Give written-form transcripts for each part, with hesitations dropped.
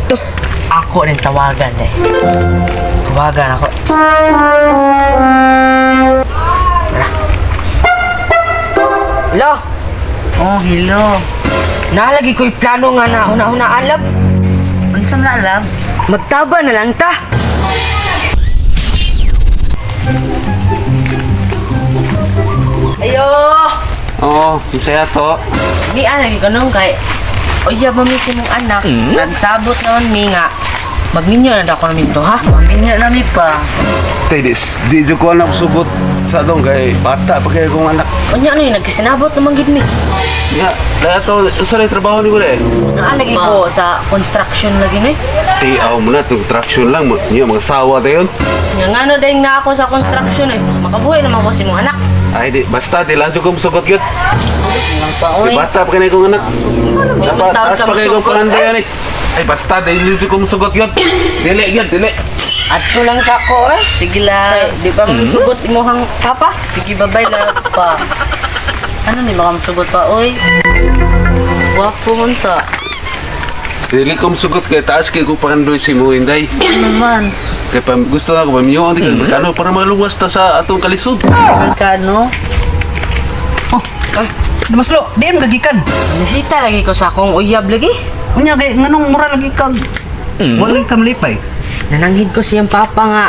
Sakto. Ako rin tawagan eh. Tawagan ako. Tara. Hello? Oh, hello. Nalagi ko'y plano nga na una-una alab. Unsa man alam? Magtaba na lang ta. Ayo! Oo, masaya to. Di ah, lagi ko nung kay Uya ba mi si mong anak? Nagsabot naman mi nga. Magminyo na daw ko namin to ha. Magminyo na mi pa. Tay, di jud ko anak sugot sa dong kay bata pa kay kong anak. Unya ano yun, nagsinabot naman gid mi. Ya, dahil to, unsa rin trabaho ni ko eh? Naa lagi ko sa construction lagi ni. Ti, aw mo na, itong traction lang. Niya, mga sawa tayo. Nga ngano dahil na ako sa construction eh. Makabuhi naman ko si mong anak. Ay, di, basta, di lang jud ko sugot yun. Lang pa Di oy. bata pa kay kong anak. Dapat, Taon taas sa pa kay kong musugot, pangandoy yan eh. Ay, basta, di lang jud ko sugot yun. Dili, yun, dili. Adto lang sa ako eh. Sige lang. Kay, di pa man sugot imuhang papa. Sige, babay lang pa. Ano ni makamsugot pa oy? Wapo man ta. Dili ko sugot kay taas kay kong pangandoy si mo, Inday. Ano man? Kay pam, gusto na ko pamiyuan di kay kano para maluwas ta sa atong kalisod. Kano? Damaslo, di mo gagikan. Nisita lagi ko sa akong uyab lagi. Unya kay nganong mura lagi kag wala lagi ka malipay. Nananghid ko siyang papa nga.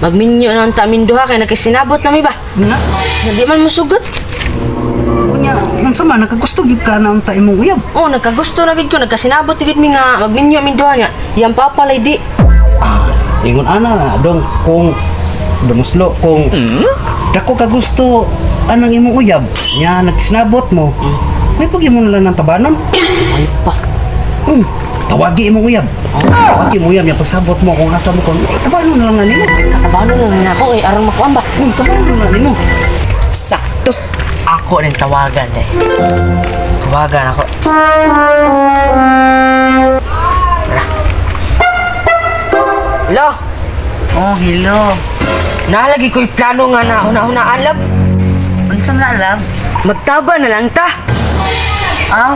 Magminyo na ang tamin duha kay nagkasinabot na mi ba. Nga, Nga di man musugot. unya unsa man nakagusto gyud ka na unta imong uyab. Oh, nagkagusto na gid ko, nagkasinabot gid mi nga magminyo min duha niya. Iyang papa lay di. Ah, ingon ana na dong kung Damaslo kung dako ka gusto anang imong uyab nya nagsinabot mo. May pag imo na lang ng tabanon. Ay pa. Tawagi imong uyab. Tawagi imong uyab nya pagsabot mo kung asa mo kon. Eh, tabanon na lang na nimo. Tabanon na lang ako eh aron makuan ba. Tabanon na lang nimo. Sakto. Ako rin tawagan eh. Tawagan ako. Tara. Hello? Oh, hello. Nalagi ko'y plano nga na una-una alab. Unsa man alam? Magtaba na lang ta. Aw,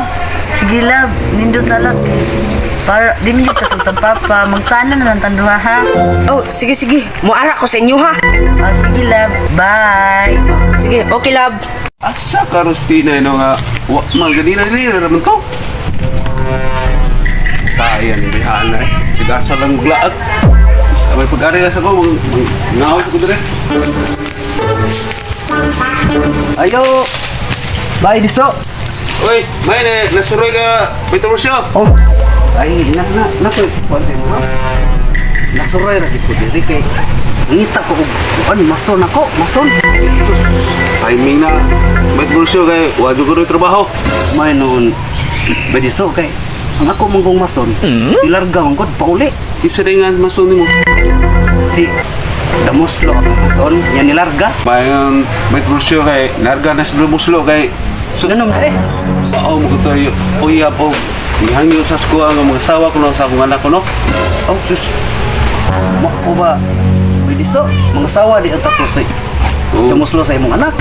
sige love, nindot na lang. Para di mi ka tutang papa, magtanan na lang tanduha ha. Oh, sige sige. Muara ko sa inyo ha. Oh, sige love, bye. Sige, okay love. Asa ka Rustina no nga wa man ganina ni raman to. Tayan bihana eh. Sigasa lang glaag. May pag-ari na sa ko mang ngaw sa ko dire. Ayo. Bye diso. Oy, may na nasuroy ka Peter Rusio. Oh. Ay, na na na ko kuan sa imo. Ha? Nasuray ra gid ko diri kay ngita ko og kuan mason ako, mason. Timing na Peter Rusio kay wa jud ko rin trabaho. May noon badiso kay ang ako mong kong mason, ilarga man gud pauli. Kinsa day nga mason nimo? Si Damuslo ang mason, yan nilarga. Bayon Peter Rusio kay narga na sa muslo kay so, Ganun ba eh? Oo, mo ko to uyab og gihangyo sa skuha nga mga sawa ko no sa akong anak ko no. Oh, sus. Mo ko ba? Badiso, mga sawa di ang tato si Oo. Damuslo sa imong anak.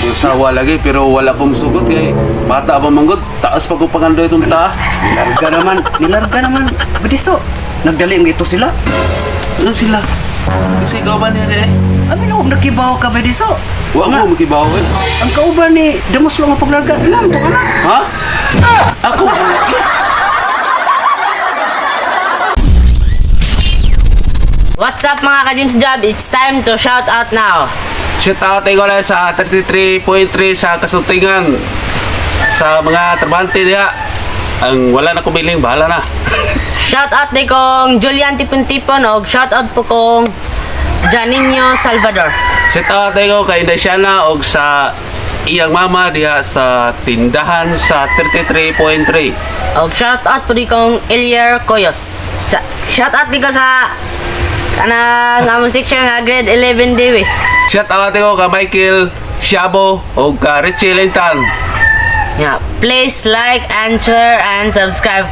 Mga sawa lagi pero wala pong sugot kay bata pa manggod taas pa ko pangandoy itong ta. Nilarga naman, nilarga naman badiso. Nagdali mo ito sila. Ano sila? Kasi ikaw ba niya eh? Amin ako nakibaw ka badiso. Wa Nga, mo makibaw eh. Ang kauban ni Damuslo nga paglarga, ilang to anak. Ha? Ako ang laki. What's up mga ka-James Job? It's time to shout out now. Shout out tayo lang sa 33.3 sa Kasuntingan. Sa mga trabahante diha. Ang wala na kumiling, bahala na. Shout out ni kong Julian Tipon-Tipon og shout out po kong Janinho Salvador. Shout out tayo kay Inday Shana og sa iyang mama diha sa tindahan sa 33.3. Og shout out po ni kong Elier Coyos. Shout out ni ko sa kanang among section nga grade 11 Dewi. Shout out tayo kay Michael Siabo og ka Richie Lintan. Yeah, please like and share and subscribe.